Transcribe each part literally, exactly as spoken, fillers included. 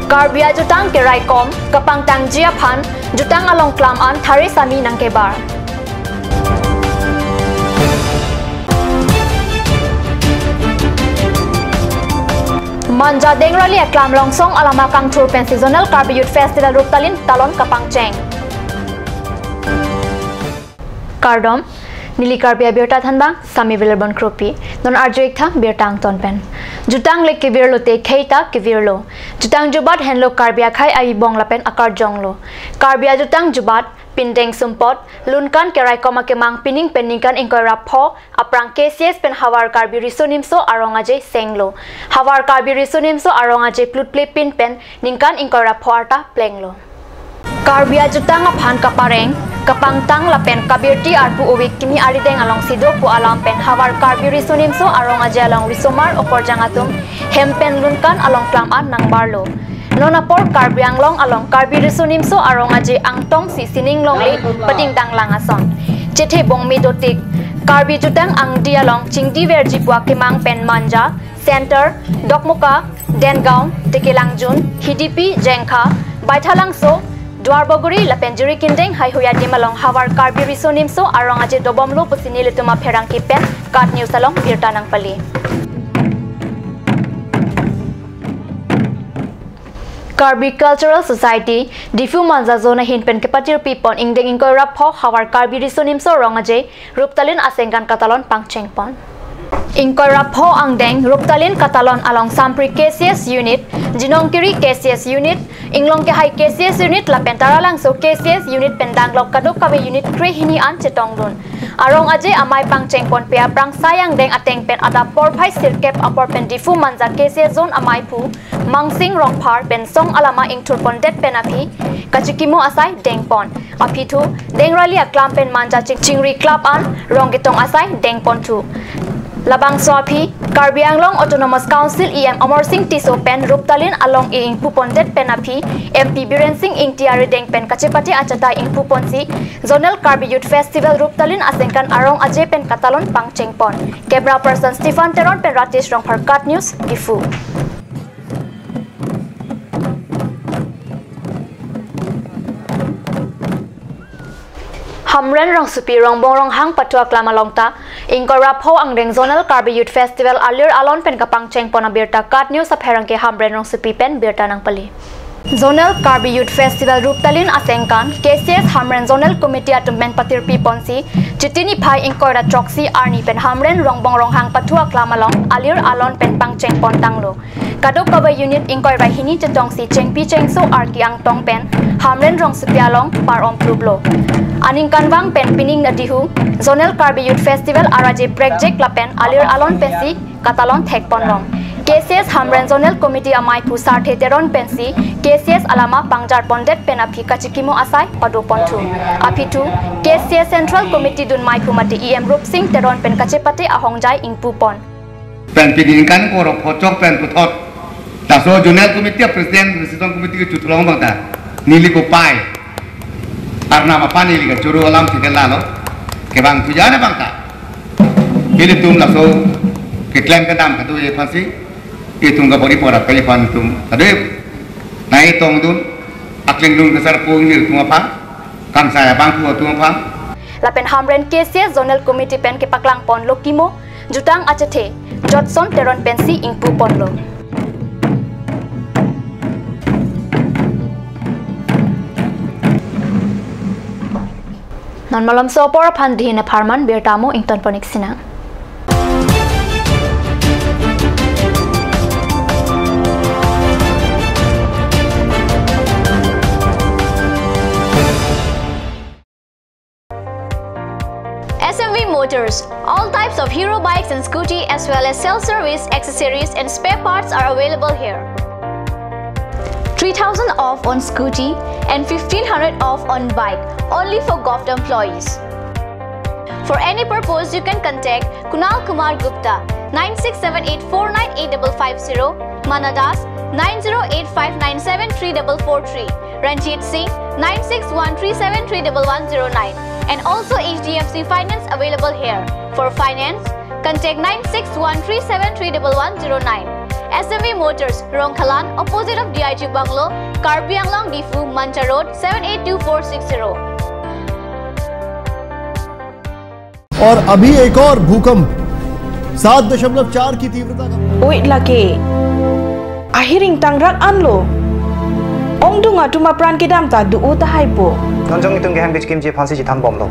Karbi ajutang keraikom kapangtangji aphan jutang along klam an thari sami nangkebar. Manja Dengrali aklam along song alama kangthur pen Seasonal Karbi Youth Festival Ruptalin talon kapangcheng. Kardom, neli Karbi Abirta thanbang, Sami Vilarbon Kropi. Non arju-ik tha birta angton pen. Jutang le kevir lote khei ta kevir lo. Jutang jubat henlo Karbi akhei aibong lapen akarjong lo. Karbi ajutang jubat, pindeng sumpot, lunkan keraikom akemang pining pen ningkan ingkoi ra pho, aphrang K C S pen Havar Karbi Riso Nimso Arong Aje senglo. Havar Karbi Riso Nimso Arong Aje plutple pin pen ningkan ingkoi ra pho arta plenglo. Karbi ajutang aphan kapareng, kapangtang lapen kabirti arpu uvik kimi arideng alongsi do pu alam pen Havar Karbi Riso Nimso Arong Aje along risomar okorjang atum hem pen lunkan along klam an nangbarlo. Non apor Karbi Anglong along Karbi Riso Nimso Arong Aje angtongsi sining longle padingdang lang ason. Chethe bongmi dotik, Karbi jutang angdi along chingdiverji pu akemang pen Manja, Center, Dokmoka, Dengaon, Tekelangjun, Hidipi, Jengkha, Baithalangso, Duarbagori lapen Jirikindeng haihui adim along Havar Karbi Riso Nimso Arong Aje dobomlo pusi nelitum apherangke pen KAT News along birta nangpale. Karbi Cultural Society, Diphu Manja Zone ahin pen kepatirpi pon ingdeng ingkoi ra pho Havar Karbi Riso Nimso Arong Aje, Ruptalin asengkan katalon pangcheng pon. Ingkoi ra pho angdeng Ruptalin katalon along Sampri K C S Unit, Jinongkiri K C S Unit, Inglongkehai K C S Unit lapen Taralangso K C S Unit pen danglok kadokave unit krehini an chetongdun. Arong Aje amei pangcheng ponpe aphrang sai angdeng ateng pen adap porphai sirkep apor pen Diphu Manja K C S Zone ameiphu Mangsing Rongphar pen song alama ingthur pondet pen aphi kachikimo asai dengpon. Aphi thu, Dengrali aklam pen Manja ching-, chingri klap an rong ketong asai dengpon thu. Labangso aphi, Karbi Anglong Autonomous Council E M Amarsing Tisso pen Ruptalin along e ingpu pondet pen aphi, M P Biren Singh Ingti arideng pen kachepate achata ingpu ponsi, Zonal Karbi Youth Festival Ruptalin asengkan Arong Aje pen katalon pangcheng pon. Camera person Stephen Teron pen Rajesh Rongphar, KAT News, Diphu. Hamren Rongsopi Rongbong Ronghang pathu aklam along ta ingkoi ra pho angdeng Zonal Karbi Youth Festival alir alon pen kapangcheng pon abirta KAT News apherangke Hamren Rongsopi pen birta nangpale. Zonal Karbi Youth Festival Ruptalin asengkan K C S Hamren Zonal Committee atum pen patirpi ponsi Chiti niphai ingkoi ra throksi arni pen Hamren Rongbong Ronghang pathu aklam along alir alon pen pangcheng pon tanglo. Kadokave unit ingkoi ra hini chetongsi chengpi chengso arki angtong pen Hamren Rongsopi along par-om pluplo. Aningkanvang pen pining adihu Zonal Karbi Youth Festival araje prekjek lapen alir alon pensi katalon thek ponlong. K C S Hamren Zonal Committee ameiphu Sarthe Teron pensi K C S alama pangjar pondet pen aphi kachikimo asai pado ponthu. Aphi thu K C S Central Committee dun meiphu mate E M Rupsing Teron pen kachepate ahongjai ingpu pon. Pen pini ningkan ingkoi ra pho chok pen puthot. Laso Zonal Committee President, Residual Committee kechutulong abang ta. Neli kopai. Arnam aphan neli kachoro alam si ke lalo. Kevang thuja na abang ta. Ilitum laso keklem kedam kado-an aphansi. Itum kabor-i pora kali aphan itum. Kado-an. Nai tongdun. Aklengdun kesar pung nelitum aphan. Kangsai abangphu atum aphan. Lapen Hamren K C S Zonal Committee pen kepaklang ponlo kimo, jutang achethe, Jotson Teron pensi ingpu ponlo. Non malomso apor aphan dihin apharman birta mo ington pon-ik sinang. S M V Motors. All types of Hero bikes and scooty, as well as self-service accessories and spare parts, are available here. Three thousand off on scooty and fifteen hundred off on bike, only for govt employees. For any purpose, you can contact Kunal Kumar Gupta, nine six seven eight four nine eight double five zero, Mana Das, nine zero eight five nine seven three double four three, Ranjit Singh, nine six one three seven three double one zero nine, and also H D F C Finance available here. For finance, contact nine six one three seven three double one zero nine. S M V Motors, Rongkhalan, opposite of D I G Bungalow, Karbi Anglong, Diphu, Manja Road, seven eight two four six zero. और अभी एक और भूकंप सात दशमलव चार की तीव्रता का। Wait lake. Ahiring tangrak anlo. Ongdung atum apran kedam ta do-o tahai po. Non jong itum ke hem kechikimji aphansi chethan bomlo.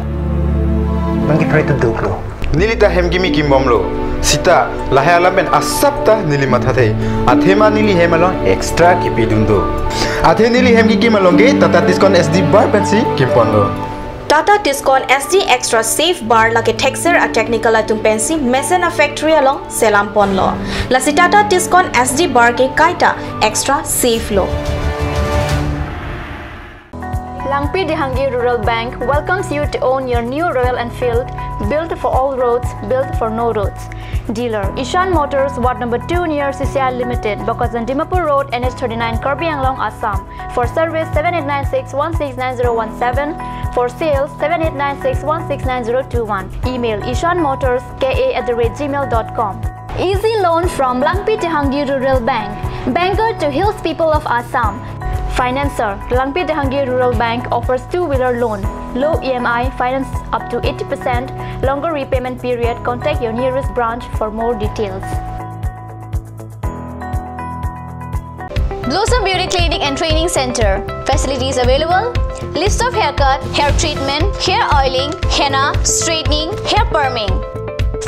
Non ke pray to do lo. Neli ta hem kimi kimbomlo. Seta lahai alam pen asap ta neli mathathe. Athema neli hem along extra kipidun do. Athe neli hem kikim along ke Tata Tiscon S D bar pensi kimponlo. Tata Tiscon S D Extra Safe Bar lake thekser a technical atum pensi mesen a factory along selam ponlo. Lasi Tata Tiscon S D bar ke kaita extra safe lo. Langpi Dehangi Rural Bank welcomes you to own your new Royal Enfield, built for all roads, built for no roads. Dealer, Ishan Motors, Ward number two near C C I Limited, Bokajan Dimapur Road, N H thirty-nine, Karbi Anglong, Assam. For service, seven eight nine six one six nine zero one seven. For sales, seven eight nine six one six nine zero two one. Email ishanmotors K A at the rate gmail dot com. Easy loan from Langpi Dehangi Rural Bank. Banker to hills people of Assam. Financer, Langpi Dehangi Rural Bank offers two-wheeler loan, low E M I, finance up to eighty percent, longer repayment period. Contact your nearest branch for more details. Blossom Beauty Clinic and Training Center. Facilities available: list of haircut, hair treatment, hair oiling, henna, straightening, hair perming,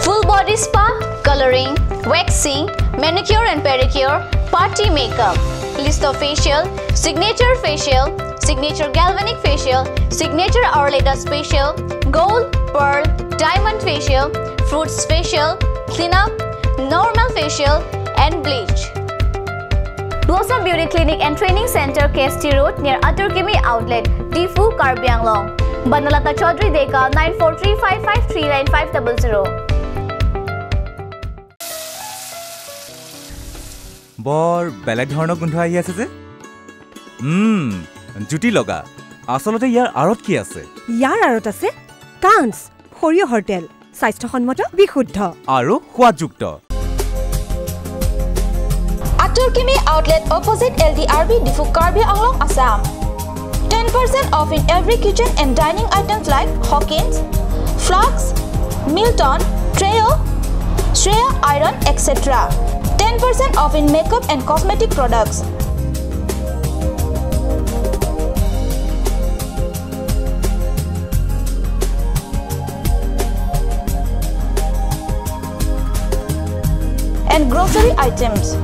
full body spa, coloring, waxing, manicure and pedicure, party makeup, list of facial, signature facial, signature galvanic facial, signature Arleta facial, gold, pearl, diamond facial, fruits facial, cleanup, normal facial, and bleach. Blossom Beauty Clinic and Training Center, K S T Road, near Atur Kimi Outlet, Diphu, Karbi Anglong. Banalata Chaudhary Deka, nine four three five five three nine five double zero. বৰ বেলেগ ধৰণৰ গোন্ধ আহি আছে যে। উম, জুতি লগা। আচলতে ইয়াৰ আঁৰত কি আছে? ইয়াৰ আঁৰত আছে কাঞ্চ, সৰিয়হৰ তেল, স্বাস্থ্যসন্মত, বিশুদ্ধ। আৰু সোৱাদযুক্ত। Atur Kimi Outlet, opposite L D R B, Diphu, Karbi Anglong, Assam. Ten percent off in every kitchen and dining items like Hawkins, flasks, Milton, Trio, Shreya iron, et cetera. Ten percent off in makeup and cosmetic products. And grocery items.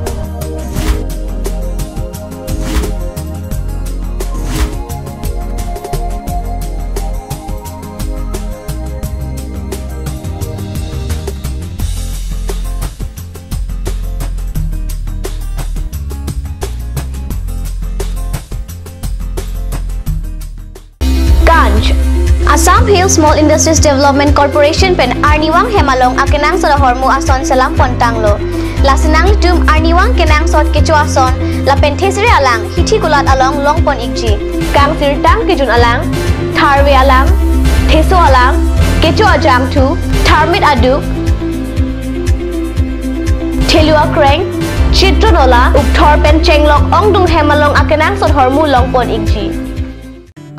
Kanch, Assam Hill Small Industries Development Corporation pen arnivang hem along akenangsot ahormu ason selam pontanglo. Lasi nanglitum arnivang kenangsot kecho ason lapen thesere alang hithi kulat along longpon ikji. Kangsirtang kejun alang, tharve alang, theso alang, kecho ajangthu, tharmit aduk, thelu akreng, chitron ola, ukthor pen chenglok ongdung hem along akenangsot ahormu longpon ikji.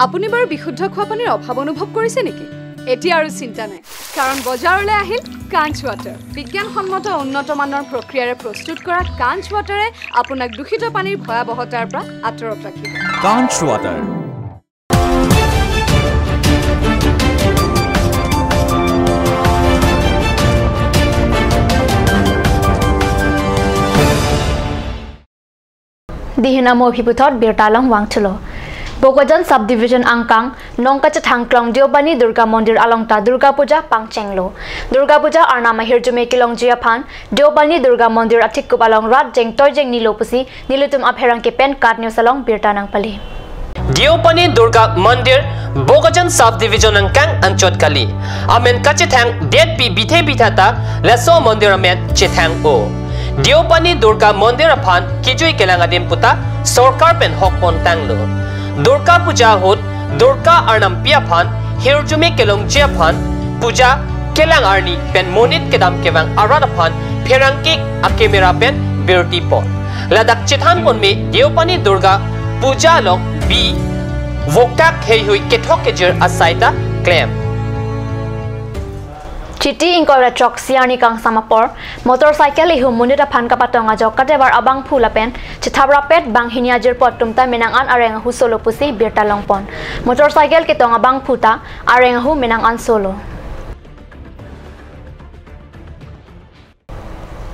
আপুনি বাৰু বিশুদ্ধ খোৱা পানীৰ অভাৱ অনুভৱ কৰিছে নেকি? এতিয়া আৰু চিন্তা নাই, কাৰণ বজাৰলৈ আহিল কাঞ্চ ৱাটাৰ। বিজ্ঞানসন্মত উন্নত মানৰ প্ৰক্ৰিয়াৰে প্ৰস্তুত কৰা কাঞ্চ ৱাটাৰে আপোনাক দূষিত পানীৰ ভয়াৱহতাৰ পৰা আঁতৰত ৰাখিব। কাঞ্চ water. Dihin amo aphi puthot birta along vangthulo. Bokajan Sub Division angkang Nongkachethang Klong Deopani Durga Mondir along ta Durga Puja pangchenglo. Durga Puja arnam ahirjume kelongji aphan Deopani Durga Mondir athekup along rat jeng toi jeng nilo pusi nelitum apherangke pen KAT News along birta nangpale. Deopani Durga Mondir, Bokajan Sub Division angkang anchot kali. Amen kachethang detpi bithe bitha ta laso mondir amen chethang-o. Deopani Durga Mondir aphan kejui kelang adim puta sorkar pen hok pontanglo. Durga Puja ahut Durga arnampi aphan hirjume kelongji aphan puja kelang arni pen monit kedam kevang arat aphan pherangke a camera pen birti pon. Ladak chethan ponme Deopani Durga Puja along bi vokak heihui kethok kejir asai ta klem. Chiti ingkoi ra chok siarni kangsam apor, motorcycle ihum monit aphan kapatong ajok katevar abangphu lapen chethap rapet banghini ajirpo atum ta menang an areng ahu solo pusi birta longpon. Motorcycle ketong abangphu ta areng ahu menang an solo.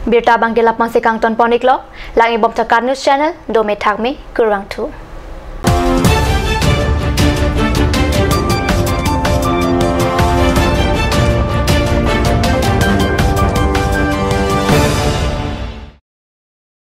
Birta abang ke la-an si kangton pon iklo, lang-ibom Thakar News Channel, dome thakme, kurvangthu.